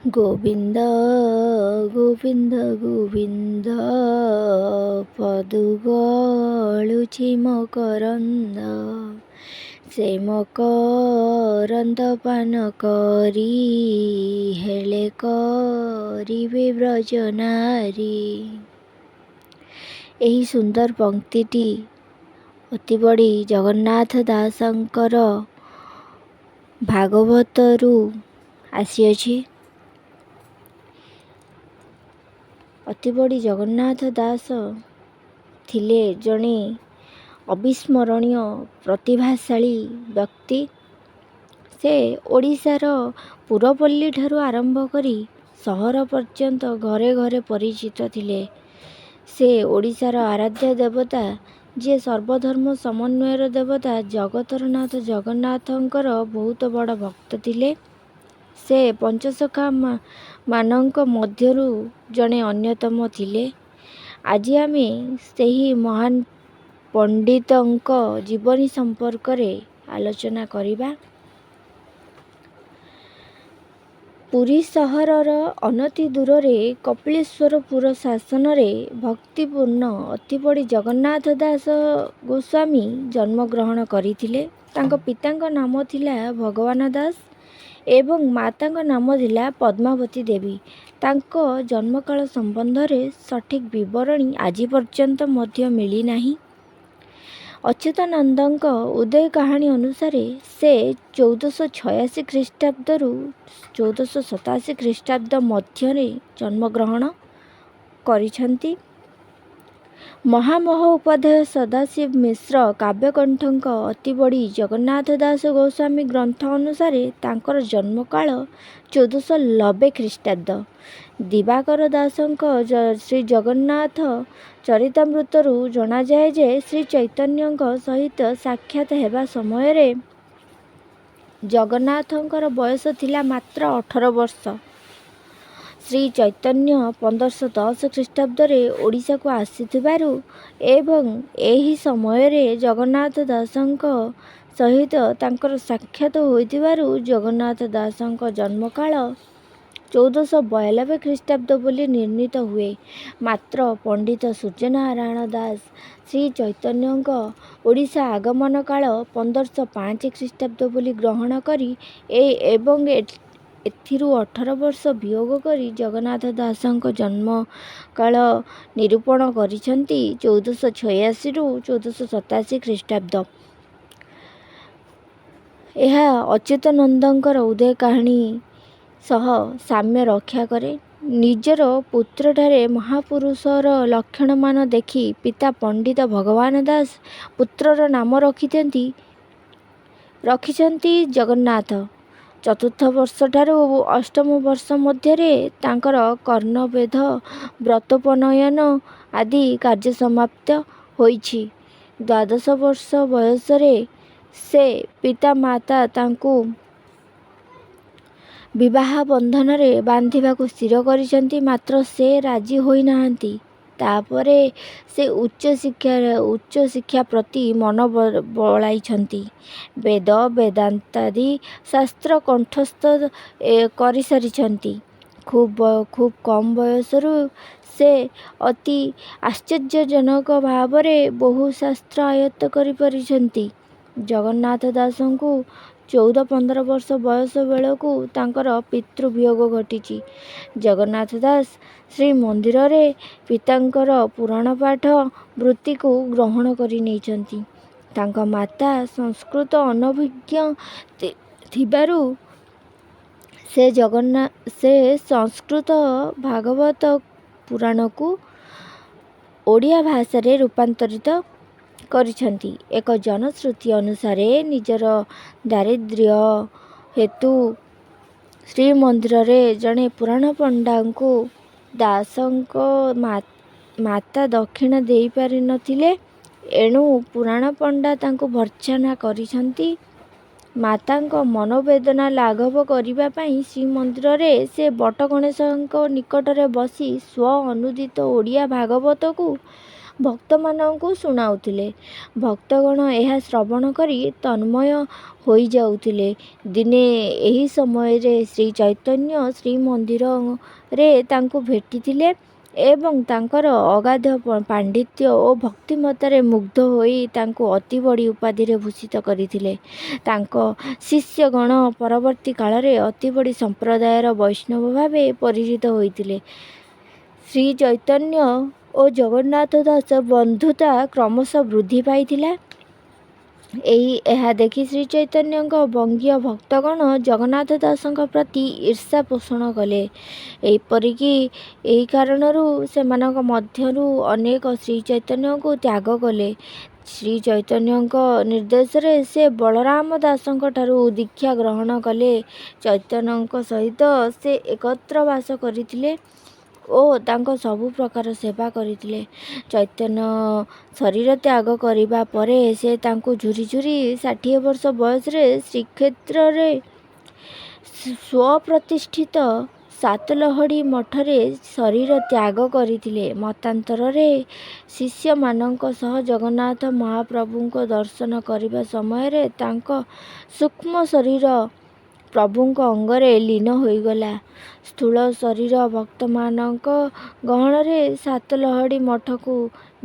ଗୋବିନ୍ଦ ଗୋବିନ୍ଦ ଗୋବିନ୍ଦ ପଦୁ ଗଳୁଛି ମକରନ୍ଦ, ସେ ମକରନ୍ଦ ପାନ କରି ହେଳେ କରିବେ ବ୍ରଜନାରୀ। ଏହି ସୁନ୍ଦର ପଂକ୍ତିଟି ଅତିବଡ଼ି ଜଗନ୍ନାଥ ଦାସଙ୍କର ଭାଗବତରୁ ଆସିଅଛି। ଅତିବଡ଼ି ଜଗନ୍ନାଥ ଦାସ ଥିଲେ ଜଣେ ଅବିସ୍ମରଣୀୟ ପ୍ରତିଭାଶାଳୀ ବ୍ୟକ୍ତି। ସେ ଓଡ଼ିଶାର ପୁରପଲ୍ଲୀଠାରୁ ଆରମ୍ଭ କରି ସହର ପର୍ଯ୍ୟନ୍ତ ଘରେ ଘରେ ପରିଚିତ ଥିଲେ। ସେ ଓଡ଼ିଶାର ଆରାଧ୍ୟ ଦେବତା, ଯିଏ ସର୍ବଧର୍ମ ସମନ୍ୱୟର ଦେବତା, ଜଗତର ନାଥ ଜଗନ୍ନାଥଙ୍କର ବହୁତ ବଡ଼ ଭକ୍ତ ଥିଲେ। ସେ ପଞ୍ଚସଖା ମାନଙ୍କ ମଧ୍ୟରୁ ଜଣେ ଅନ୍ୟତମ ଥିଲେ। ଆଜି ଆମେ ସେହି ମହାନ ପଣ୍ଡିତଙ୍କ ଜୀବନୀ ସମ୍ପର୍କରେ ଆଲୋଚନା କରିବା। ପୁରୀ ସହରର ଅନତି ଦୂରରେ କପିଳେଶ୍ୱରପୁର ଶାସନରେ ଭକ୍ତିପୂର୍ଣ୍ଣ ଅତିବଡ଼ି ଜଗନ୍ନାଥ ଦାସ ଗୋସ୍ୱାମୀ ଜନ୍ମଗ୍ରହଣ କରିଥିଲେ। ତାଙ୍କ ପିତାଙ୍କ ନାମ ଥିଲା ଭଗବାନ ଦାସ ଏବଂ ମାତାଙ୍କ ନାମ ଥିଲା ପଦ୍ମାବତୀ ଦେବୀ। ତାଙ୍କ ଜନ୍ମକାଳ ସମ୍ବନ୍ଧରେ ସଠିକ୍ ବିବରଣୀ ଆଜି ପର୍ଯ୍ୟନ୍ତ ମଧ୍ୟ ମିଳିନାହିଁ। ଅଚ୍ୟୁତାନନ୍ଦଙ୍କ ଉଦୟ କାହାଣୀ ଅନୁସାରେ ସେ 1486 ଖ୍ରୀଷ୍ଟାବ୍ଦରୁ 1487 ଖ୍ରୀଷ୍ଟାବ୍ଦ ମଧ୍ୟରେ ଜନ୍ମଗ୍ରହଣ କରିଛନ୍ତି। ମହାମହୋପାଧ୍ୟାୟ ସଦାଶିବ ମିଶ୍ର କାବ୍ୟକଣ୍ଠଙ୍କ ଅତିବଡ଼ି ଜଗନ୍ନାଥ ଦାସ ଗୋସ୍ୱାମୀ ଗ୍ରନ୍ଥ ଅନୁସାରେ ତାଙ୍କର ଜନ୍ମକାଳ 1490 ଖ୍ରୀଷ୍ଟାବ୍ଦ। ଦିବାକର ଦାସଙ୍କ ଶ୍ରୀଜଗନ୍ନାଥ ଚରିତାମୃତରୁ ଜଣାଯାଏ ଯେ ଶ୍ରୀଚୈତନ୍ୟଙ୍କ ସହିତ ସାକ୍ଷାତ ହେବା ସମୟରେ ଜଗନ୍ନାଥଙ୍କର ବୟସ ଥିଲା ମାତ୍ର 18 ବର୍ଷ। ଶ୍ରୀଚୈତନ୍ୟ 1510 ଖ୍ରୀଷ୍ଟାବ୍ଦରେ ଓଡ଼ିଶାକୁ ଆସିଥିବାରୁ ଏବଂ ଏହି ସମୟରେ ଜଗନ୍ନାଥ ଦାସଙ୍କ ସହିତ ତାଙ୍କର ସାକ୍ଷାତ ହୋଇଥିବାରୁ ଜଗନ୍ନାଥ ଦାସଙ୍କ ଜନ୍ମକାଳ 1492 ଖ୍ରୀଷ୍ଟାବ୍ଦ ବୋଲି ନିର୍ଣ୍ଣିତ ହୁଏ। ମାତ୍ର ପଣ୍ଡିତ ସୂର୍ଯ୍ୟନାରାୟଣ ଦାଶ ଶ୍ରୀଚୈତନ୍ୟଙ୍କ ଓଡ଼ିଶା ଆଗମନ କାଳ 1505 ଖ୍ରୀଷ୍ଟାବ୍ଦ ବୋଲି ଗ୍ରହଣ କରି ଏବଂ ଏଥିରୁ 18 ବର୍ଷ ବିୟୋଗ କରି ଜଗନ୍ନାଥ ଦାସଙ୍କ ଜନ୍ମକାଳ ନିରୂପଣ କରିଛନ୍ତି 1486ରୁ 1487 ଖ୍ରୀଷ୍ଟାବ୍ଦ। ଏହା ଅଚ୍ୟୁତାନନ୍ଦଙ୍କର ଉଦୟ କାହାଣୀ ସହ ସାମ୍ୟ ରକ୍ଷା କରେ। ନିଜର ପୁତ୍ରଠାରେ ମହାପୁରୁଷର ଲକ୍ଷଣମାନ ଦେଖି ପିତା ପଣ୍ଡିତ ଭଗବାନ ଦାସ ପୁତ୍ରର ନାମ ରଖିଛନ୍ତି ଜଗନ୍ନାଥ। ଚତୁର୍ଥ ବର୍ଷଠାରୁ ଅଷ୍ଟମ ବର୍ଷ ମଧ୍ୟରେ ତାଙ୍କର କର୍ଣ୍ଣବେଧ, ବ୍ରତୋପନୟନ ଆଦି କାର୍ଯ୍ୟ ସମାପ୍ତ ହୋଇଛି। ଦ୍ୱାଦଶ ବର୍ଷ ବୟସରେ ସେ ପିତାମାତା ତାଙ୍କୁ ବିବାହ ବନ୍ଧନରେ ବାନ୍ଧିବାକୁ ସ୍ଥିର କରିଛନ୍ତି, ମାତ୍ର ସେ ରାଜି ହୋଇନାହାନ୍ତି। ତା'ପରେ ସେ ଉଚ୍ଚଶିକ୍ଷା ପ୍ରତି ମନ ବଳାଇଛନ୍ତି। ବେଦ, ବେଦାନ୍ତାଦି ଶାସ୍ତ୍ର କଣ୍ଠସ୍ଥ କରିସାରିଛନ୍ତି। ଖୁବ୍ କମ୍ ବୟସରୁ ସେ ଅତି ଆଶ୍ଚର୍ଯ୍ୟଜନକ ଭାବରେ ବହୁ ଶାସ୍ତ୍ର ଆୟତ୍ତ କରିପାରିଛନ୍ତି। ଜଗନ୍ନାଥ ଦାସଙ୍କୁ 14-15 ବର୍ଷ ବୟସ ବେଳକୁ ତାଙ୍କର ପିତୃବିୟୋଗ ଘଟିଛି। ଜଗନ୍ନାଥ ଦାସ ଶ୍ରୀମନ୍ଦିରରେ ପିତାଙ୍କର ପୁରାଣପାଠ ବୃତ୍ତିକୁ ଗ୍ରହଣ କରିନେଇଛନ୍ତି। ତାଙ୍କ ମାତା ସଂସ୍କୃତ ଅନଭିଜ୍ଞ ଥିବାରୁ ସେ ସଂସ୍କୃତ ଭାଗବତ ପୁରାଣକୁ ଓଡ଼ିଆ ଭାଷାରେ ରୂପାନ୍ତରିତ କରିଛନ୍ତି। ଏକ ଜନଶ୍ରୁତି ଅନୁସାରେ ନିଜର ଦାରିଦ୍ର୍ୟ ହେତୁ ଶ୍ରୀମନ୍ଦିରରେ ଜଣେ ପୁରାଣ ପଣ୍ଡାଙ୍କୁ ଦାସଙ୍କ ମାତା ଦକ୍ଷିଣା ଦେଇପାରିନଥିଲେ। ଏଣୁ ପୁରାଣ ପଣ୍ଡା ତାଙ୍କୁ ଭର୍ତ୍ସନା କରିଛନ୍ତି। ମାତାଙ୍କ ମନୋବେଦନା ଲାଘବ କରିବା ପାଇଁ ଶ୍ରୀମନ୍ଦିରରେ ସେ ବଟଗଣେଶଙ୍କ ନିକଟରେ ବସି ସ୍ୱ-ଅନୁଦିତ ଓଡ଼ିଆ ଭାଗବତକୁ ଭକ୍ତମାନଙ୍କୁ ଶୁଣାଉଥିଲେ। ଭକ୍ତଗଣ ଏହା ଶ୍ରବଣ କରି ତନ୍ମୟ ହୋଇଯାଉଥିଲେ। ଦିନେ ଏହି ସମୟରେ ଶ୍ରୀଚୈତନ୍ୟ ଶ୍ରୀମନ୍ଦିରରେ ତାଙ୍କୁ ଭେଟିଥିଲେ ଏବଂ ତାଙ୍କର ଅଗାଧ ପାଣ୍ଡିତ୍ୟ ଓ ଭକ୍ତିମତ୍ତାରେ ମୁଗ୍ଧ ହୋଇ ତାଙ୍କୁ ଅତିବଡ଼ି ଉପାଧିରେ ଭୂଷିତ କରିଥିଲେ। ତାଙ୍କ ଶିଷ୍ୟଗଣ ପରବର୍ତ୍ତୀ କାଳରେ ଅତିବଡ଼ି ସମ୍ପ୍ରଦାୟର ବୈଷ୍ଣବ ଭାବେ ପରିଚିତ ହୋଇଥିଲେ। ଶ୍ରୀଚୈତନ୍ୟ ଓ ଜଗନ୍ନାଥ ଦାସ ବନ୍ଧୁତା କ୍ରମଶଃ ବୃଦ୍ଧି ପାଇଥିଲା। ଏହା ଦେଖି ଶ୍ରୀଚୈତନ୍ୟଙ୍କ ବଙ୍ଗୀୟ ଭକ୍ତଗଣ ଜଗନ୍ନାଥ ଦାସଙ୍କ ପ୍ରତି ଈର୍ଷା ପୋଷଣ କଲେ। ଏପରିକି ଏହି କାରଣରୁ ସେମାନଙ୍କ ମଧ୍ୟରୁ ଅନେକ ଶ୍ରୀଚୈତନ୍ୟଙ୍କୁ ତ୍ୟାଗ କଲେ। ଶ୍ରୀଚୈତନ୍ୟଙ୍କ ନିର୍ଦ୍ଦେଶରେ ସେ ବଳରାମ ଦାସଙ୍କଠାରୁ ଦୀକ୍ଷା ଗ୍ରହଣ କଲେ। ଚୈତନ୍ୟଙ୍କ ସହିତ ସେ ଏକତ୍ର ବାସ କରିଥିଲେ ଓ ତାଙ୍କ ସବୁ ପ୍ରକାର ସେବା କରିଥିଲେ। ଚୈତନ୍ୟ ଶରୀର ତ୍ୟାଗ କରିବା ପରେ ସେ ତାଙ୍କୁ ଝୁରି ଝୁରି 60 ବର୍ଷ ବୟସରେ ଶ୍ରୀକ୍ଷେତ୍ରରେ ସ୍ୱପ୍ରତିଷ୍ଠିତ ସାତଲହଡ଼ି ମଠରେ ଶରୀର ତ୍ୟାଗ କରିଥିଲେ। ମତାନ୍ତରରେ ଶିଷ୍ୟମାନଙ୍କ ସହ ଜଗନ୍ନାଥ ମହାପ୍ରଭୁଙ୍କ ଦର୍ଶନ କରିବା ସମୟରେ ତାଙ୍କ ସୂକ୍ଷ୍ମ ଶରୀର ପ୍ରଭୁଙ୍କ ଅଙ୍ଗରେ ଲୀନ ହୋଇଗଲା। ସ୍ଥୂଳ ଶରୀର ଭକ୍ତମାନଙ୍କ ଗହଣରେ ସାତଲହଡ଼ି ମଠକୁ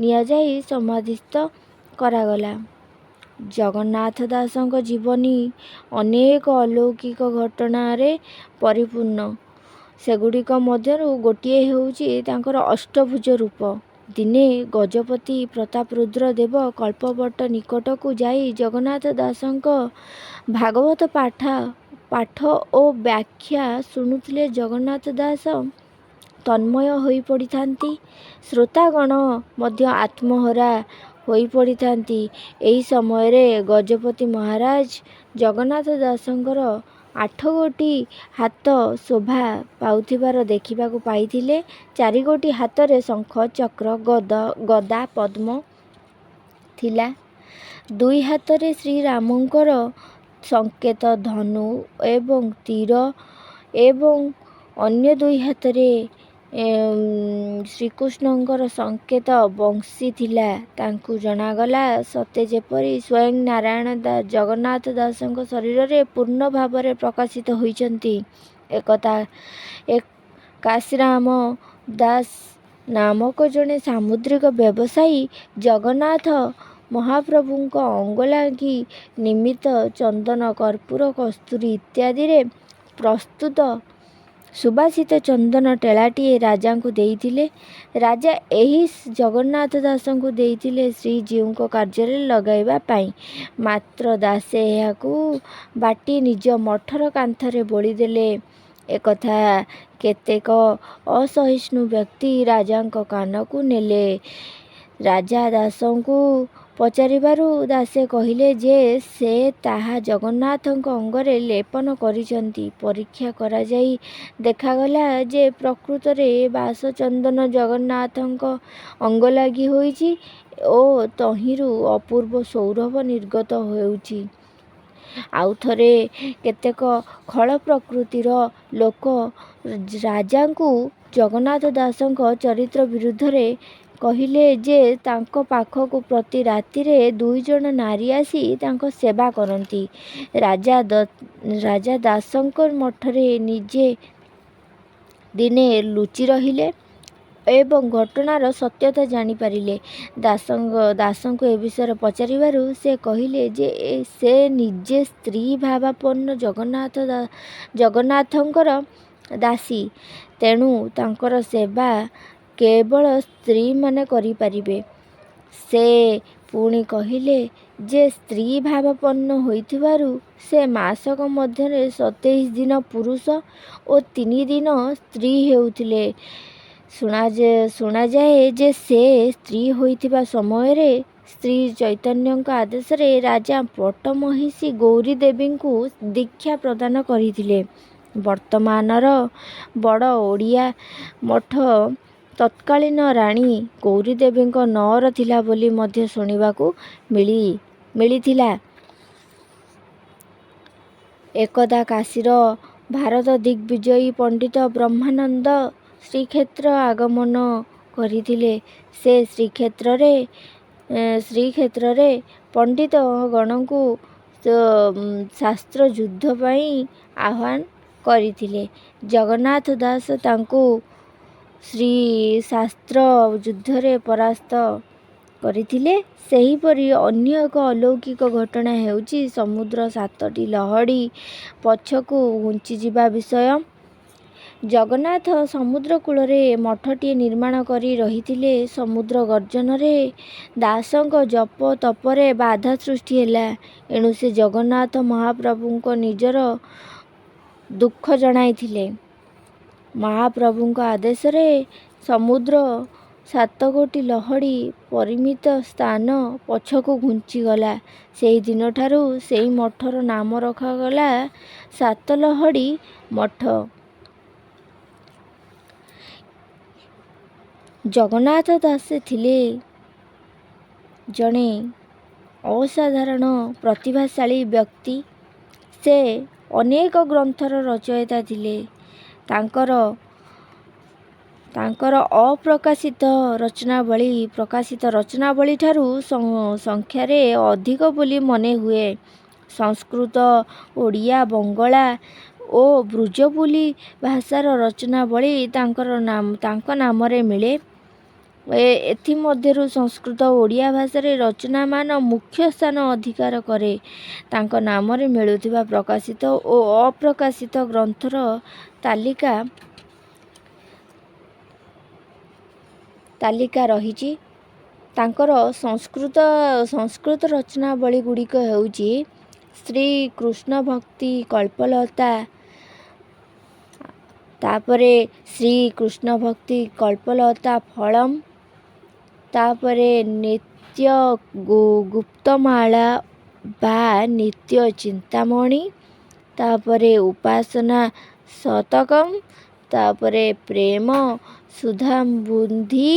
ନିଆଯାଇ ସମାଧିସ୍ଥ କରାଗଲା। ଜଗନ୍ନାଥ ଦାସଙ୍କ ଜୀବନୀ ଅନେକ ଅଲୌକିକ ଘଟଣାରେ ପରିପୂର୍ଣ୍ଣ। ସେଗୁଡ଼ିକ ମଧ୍ୟରୁ ଗୋଟିଏ ହେଉଛି ତାଙ୍କର ଅଷ୍ଟଭୁଜ ରୂପ। ଦିନେ ଗଜପତି ପ୍ରତାପରୁଦ୍ର ଦେବ କଳ୍ପବଟ ନିକଟକୁ ଯାଇ ଜଗନ୍ନାଥ ଦାସଙ୍କ ଭାଗବତ ପାଠ ଓ ବ୍ୟାଖ୍ୟା ଶୁଣୁଥିଲେ। ଜଗନ୍ନାଥ ଦାସ ତନ୍ମୟ ହୋଇପଡ଼ିଥାନ୍ତି, ଶ୍ରୋତାଗଣ ମଧ୍ୟ ଆତ୍ମହରା ହୋଇପଡ଼ିଥାନ୍ତି। ଏହି ସମୟରେ ଗଜପତି ମହାରାଜ ଜଗନ୍ନାଥ ଦାସଙ୍କର ଆଠଗୋଟି ହାତ ଶୋଭା ପାଉଥିବାର ଦେଖିବାକୁ ପାଇଥିଲେ। ଚାରିଗୋଟି ହାତରେ ଶଙ୍ଖ, ଚକ୍ର, ଗଦା, ପଦ୍ମ ଥିଲା। ଦୁଇ ହାତରେ ଶ୍ରୀରାମଙ୍କର ସଙ୍କେତ ଧନୁ ଏବଂ ତୀର ଏବଂ ଅନ୍ୟ ଦୁଇ ହାତରେ ଶ୍ରୀକୃଷ୍ଣଙ୍କର ସଙ୍କେତ ବଂଶୀ ଥିଲା। ତାଙ୍କୁ ଜଣାଗଲା, ସତେ ଯେପରି ସ୍ୱୟଂ ନାରାୟଣ ଜଗନ୍ନାଥ ଦାସଙ୍କ ଶରୀରରେ ପୂର୍ଣ୍ଣ ଭାବରେ ପ୍ରକାଶିତ ହୋଇଛନ୍ତି। ଏକଦା କାଶୀରାମ ଦାସ ନାମକ ଜଣେ ସାମୁଦ୍ରିକ ବ୍ୟବସାୟୀ ଜଗନ୍ନାଥ ମହାପ୍ରଭୁଙ୍କ ଅଙ୍ଗଲାଗି ନିମିତ୍ତ ଚନ୍ଦନ, କର୍ପୂର, କସ୍ତୁରୀ ଇତ୍ୟାଦିରେ ପ୍ରସ୍ତୁତ ସୁବାସିତ ଚନ୍ଦନ ଟେଳାଟିଏ ରାଜାଙ୍କୁ ଦେଇଥିଲେ। ରାଜା ଏହି ଜଗନ୍ନାଥ ଦାସଙ୍କୁ ଦେଇଥିଲେ ଶ୍ରୀଜୀଉଙ୍କ କାର୍ଯ୍ୟରେ ଲଗାଇବା ପାଇଁ। ମାତ୍ର ଦାସେ ଏହାକୁ ବାଟି ନିଜ ମଠର କାନ୍ଥରେ ବୋଳିଦେଲେ। ଏକଥା କେତେକ ଅସହିଷ୍ଣୁ ବ୍ୟକ୍ତି ରାଜାଙ୍କ କାନକୁ ନେଲେ। ରାଜା ଦାସଙ୍କୁ ପଚାରିବାରୁ ଦାସେ କହିଲେ ଯେ ସେ ତାହା ଜଗନ୍ନାଥଙ୍କ ଅଙ୍ଗରେ ଲେପନ କରିଛନ୍ତି। ପରୀକ୍ଷା କରାଯାଇ ଦେଖାଗଲା ଯେ ପ୍ରକୃତରେ ବାସଚନ୍ଦନ ଜଗନ୍ନାଥଙ୍କ ଅଙ୍ଗଲାଗି ହୋଇଛି ଓ ତହିଁରୁ ଅପୂର୍ବ ସୌରଭ ନିର୍ଗତ ହେଉଛି। ଆଉ ଥରେ କେତେକ ଖଳ ପ୍ରକୃତିର ଲୋକ ରାଜାଙ୍କୁ ଜଗନ୍ନାଥ ଦାସଙ୍କ ଚରିତ୍ର ବିରୁଦ୍ଧରେ କହିଲେ ଯେ ତାଙ୍କ ପାଖକୁ ପ୍ରତି ରାତିରେ ଦୁଇଜଣ ନାରୀ ଆସି ତାଙ୍କ ସେବା କରନ୍ତି। ରାଜା ଦାସଙ୍କ ମଠରେ ନିଜେ ଦିନେ ଲୁଚି ରହିଲେ ଏବଂ ଘଟଣାର ସତ୍ୟତା ଜାଣିପାରିଲେ। ଦାସଙ୍କୁ ଏ ବିଷୟରେ ପଚାରିବାରୁ ସେ କହିଲେ ଯେ ସେ ନିଜେ ସ୍ତ୍ରୀ ଭାବାପନ୍ନ ଜଗନ୍ନାଥଙ୍କର ଦାସୀ, ତେଣୁ ତାଙ୍କର ସେବା କେବଳ ସ୍ତ୍ରୀମାନେ କରିପାରିବେ। ସେ ପୁଣି କହିଲେ ଯେ ସ୍ତ୍ରୀ ଭାବାପନ୍ନ ହୋଇଥିବାରୁ ସେ ମାସକ ମଧ୍ୟରେ 27 ଦିନ ପୁରୁଷ ଓ 3 ଦିନ ସ୍ତ୍ରୀ ହେଉଥିଲେ। ଶୁଣାଯାଏ ଯେ ସେ ସ୍ତ୍ରୀ ହୋଇଥିବା ସମୟରେ ଶ୍ରୀଚୈତନ୍ୟଙ୍କ ଆଦେଶରେ ରାଜା ପଟ୍ଟମହିଷୀ ଗୌରୀଦେବୀଙ୍କୁ ଦୀକ୍ଷା ପ୍ରଦାନ କରିଥିଲେ। ବର୍ତ୍ତମାନର ବଡ଼ ଓଡ଼ିଆ ମଠ ତତ୍କାଳୀନ ରାଣୀ ଗୌରୀଦେବୀଙ୍କ ନଅର ଥିଲା ବୋଲି ମଧ୍ୟ ଶୁଣିବାକୁ ମିଳିଥିଲା। ଏକଦା କାଶୀର ଭାରତ ଦିଗ୍ବିଜୟୀ ପଣ୍ଡିତ ବ୍ରହ୍ମାନନ୍ଦ ଶ୍ରୀକ୍ଷେତ୍ର ଆଗମନ କରିଥିଲେ। ସେ ଶ୍ରୀକ୍ଷେତ୍ରରେ ପଣ୍ଡିତଗଣଙ୍କୁ ଶାସ୍ତ୍ର ଯୁଦ୍ଧ ପାଇଁ ଆହ୍ୱାନ କରିଥିଲେ। ଜଗନ୍ନାଥ ଦାସ ତାଙ୍କୁ ଶାସ୍ତ୍ର ଯୁଦ୍ଧରେ ପରାସ୍ତ କରିଥିଲେ। ସେହିପରି ଅନ୍ୟ ଏକ ଅଲୌକିକ ଘଟଣା ହେଉଛି ସମୁଦ୍ର ସାତଟି ଲହଡ଼ି ପଛକୁ ଘୁଞ୍ଚିଯିବା ବିଷୟ। ଜଗନ୍ନାଥ ସମୁଦ୍ର କୂଳରେ ମଠଟିଏ ନିର୍ମାଣ କରି ରହିଥିଲେ। ସମୁଦ୍ର ଗର୍ଜନରେ ଦାସଙ୍କ ଜପ ତପରେ ବାଧା ସୃଷ୍ଟି ହେଲା। ଏଣୁ ସେ ଜଗନ୍ନାଥ ମହାପ୍ରଭୁଙ୍କୁ ନିଜର ଦୁଃଖ ଜଣାଇଥିଲେ। ମହାପ୍ରଭୁଙ୍କ ଆଦେଶରେ ସମୁଦ୍ର ସାତଗୋଟି ଲହଡ଼ି ପରିମିତ ସ୍ଥାନ ପଛକୁ ଘୁଞ୍ଚିଗଲା। ସେହି ଦିନଠାରୁ ସେହି ମଠର ନାମ ରଖାଗଲା ସାତଲହଡ଼ି ମଠ। ଜଗନ୍ନାଥ ଦାସ ଥିଲେ ଜଣେ ଅସାଧାରଣ ପ୍ରତିଭାଶାଳୀ ବ୍ୟକ୍ତି। ସେ ଅନେକ ଗ୍ରନ୍ଥର ରଚୟିତା ଥିଲେ। ତାଙ୍କର ଅପ୍ରକାଶିତ ରଚନାବଳୀ ପ୍ରକାଶିତ ରଚନାବଳୀଠାରୁ ସଂଖ୍ୟାରେ ଅଧିକ ବୋଲି ମନେହୁଏ। ସଂସ୍କୃତ, ଓଡ଼ିଆ, ବଙ୍ଗଳା ଓ ବ୍ରଜବୁଲି ଭାଷାର ରଚନାବଳୀ ତାଙ୍କ ନାମରେ ମିଳେ। ଏଥିମଧ୍ୟରୁ ସଂସ୍କୃତ ଓ ଓଡ଼ିଆ ଭାଷାରେ ରଚନାମାନ ମୁଖ୍ୟ ସ୍ଥାନ ଅଧିକାର କରେ। ତାଙ୍କ ନାମରେ ମିଳୁଥିବା ପ୍ରକାଶିତ ଓ ଅପ୍ରକାଶିତ ଗ୍ରନ୍ଥର ତାଲିକା ରହିଛି। ତାଙ୍କର ସଂସ୍କୃତ ରଚନାବଳୀଗୁଡ଼ିକ ହେଉଛି ଶ୍ରୀ କୃଷ୍ଣ ଭକ୍ତି କଳ୍ପଲତା, ତାପରେ ଶ୍ରୀ କୃଷ୍ଣ ଭକ୍ତି କଳ୍ପଲତା ଫଳମ୍, ତାପରେ ନିତ୍ୟ ଗୁପ୍ତମାଳା ବା ନିତ୍ୟ ଚିନ୍ତାମଣି, ତାପରେ ଉପାସନା ଶତକମ୍, ତାପରେ ପ୍ରେମ ସୁଧାମ୍ବୁଧି,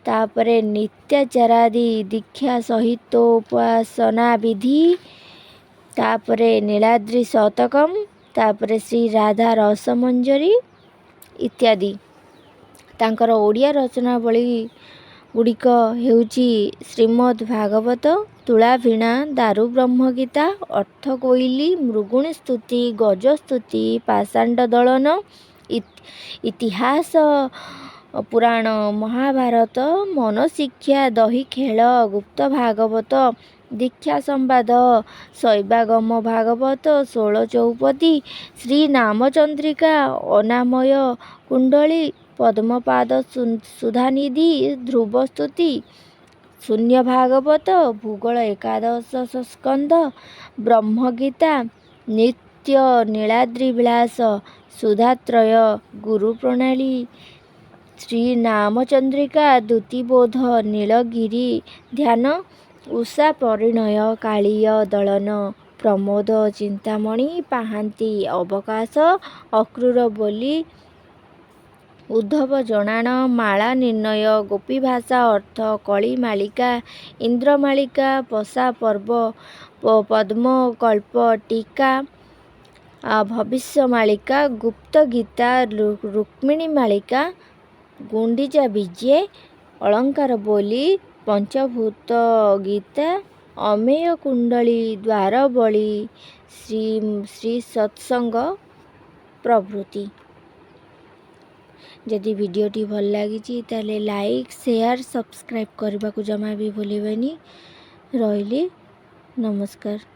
ତାପରେ ନିତ୍ୟାଚାରାଦି ଦୀକ୍ଷା ସହିତୋପାସନା ବିଧି, ତାପରେ ନୀଳାଦ୍ରି ଶତକମ୍, ତାପରେ ଶ୍ରୀ ରାଧା ରସମଞ୍ଜରୀ ଇତ୍ୟାଦି। ତାଙ୍କର ଓଡ଼ିଆ ରଚନାବଳୀ ଗୁଡ଼ିକ ହେଉଛି ଶ୍ରୀମଦ୍ ଭାଗବତ, ତୁଳାଭିଣା, ଦାରୁବ୍ରହ୍ମ ଗୀତା, ଅର୍ଥକୋଇଲି, ମୃଗୁଣୀ ସ୍ତୁତି, ଗଜସ୍ତୁତି, ପାଷାଣ୍ଡ ଦଳନ, ଇତିହାସ ପୁରାଣ, ମହାଭାରତ, ମନଶିକ୍ଷା, ଦହିଖେଳ, ଗୁପ୍ତ ଭାଗବତ, ଦୀକ୍ଷା ସମ୍ବାଦ, ଶୈବାଗମ ଭାଗବତ, ଷୋଳ ଚଉପଦୀ, ଶ୍ରୀନାମଚନ୍ଦ୍ରିକା, ଅନାମୟ କୁଣ୍ଡଳୀ, ପଦ୍ମପାଦ ସୁଧାନିଧି, ଧ୍ରୁବ ସ୍ତୁତି, ଶୂନ୍ୟ ଭାଗବତ, ଭୂଗୋଳ ଏକାଦଶ ସ୍କନ୍ଧ, ବ୍ରହ୍ମଗୀତା, ନିତ୍ୟ ନୀଳାଦ୍ରି ବିଳାସ, ସୁଧାତ୍ରୟ, ଗୁରୁ ପ୍ରଣାଳୀ, ଶ୍ରୀନାମଚନ୍ଦ୍ରିକା, ଦୁତିବୋଧ, ନୀଳଗିରି ଧ୍ୟାନ, ଉଷା ପରିଣୟ, କାଳୀୟ ଦଳନ, ପ୍ରମୋଦ ଚିନ୍ତାମଣି, ପାହାନ୍ତି ଅବକାଶ, ଅକ୍ରୂର ବୋଲି, ଉଦ୍ଧବ ଜଣାଣ, ମାଳା ନିର୍ଣ୍ଣୟ, ଗୋପୀଭାଷା ଅର୍ଥ, କଳିମାଳିକା, ଇନ୍ଦ୍ରମାଳିକା, ପଶାପର୍ବ, ପଦ୍ମକଳ୍ପ ଟୀକା, ଭବିଷ୍ୟ ମାଳିକା, ଗୁପ୍ତଗୀତା, ରୁକ୍ମିଣୀ ମାଳିକା, ଗୁଣ୍ଡିଚା ବିଜେ, ଅଳଙ୍କାର ବୋଲି, ପଞ୍ଚଭୂତ ଗୀତା, ଅମେୟ କୁଣ୍ଡଳୀ, ଦ୍ୱାରବଳୀ, ଶ୍ରୀ ସତ୍ସଙ୍ଗ ପ୍ରଭୃତି। ଯଦି ଭିଡ଼ିଓଟି ଭଲ ଲାଗିଛି, ତାହେଲେ ଲାଇକ୍, ସେୟାର, ସବସ୍କ୍ରାଇବ୍ କରିବାକୁ ଜମା ବି ଭୁଲିବେନି। ରହିଲି, ନମସ୍କାର।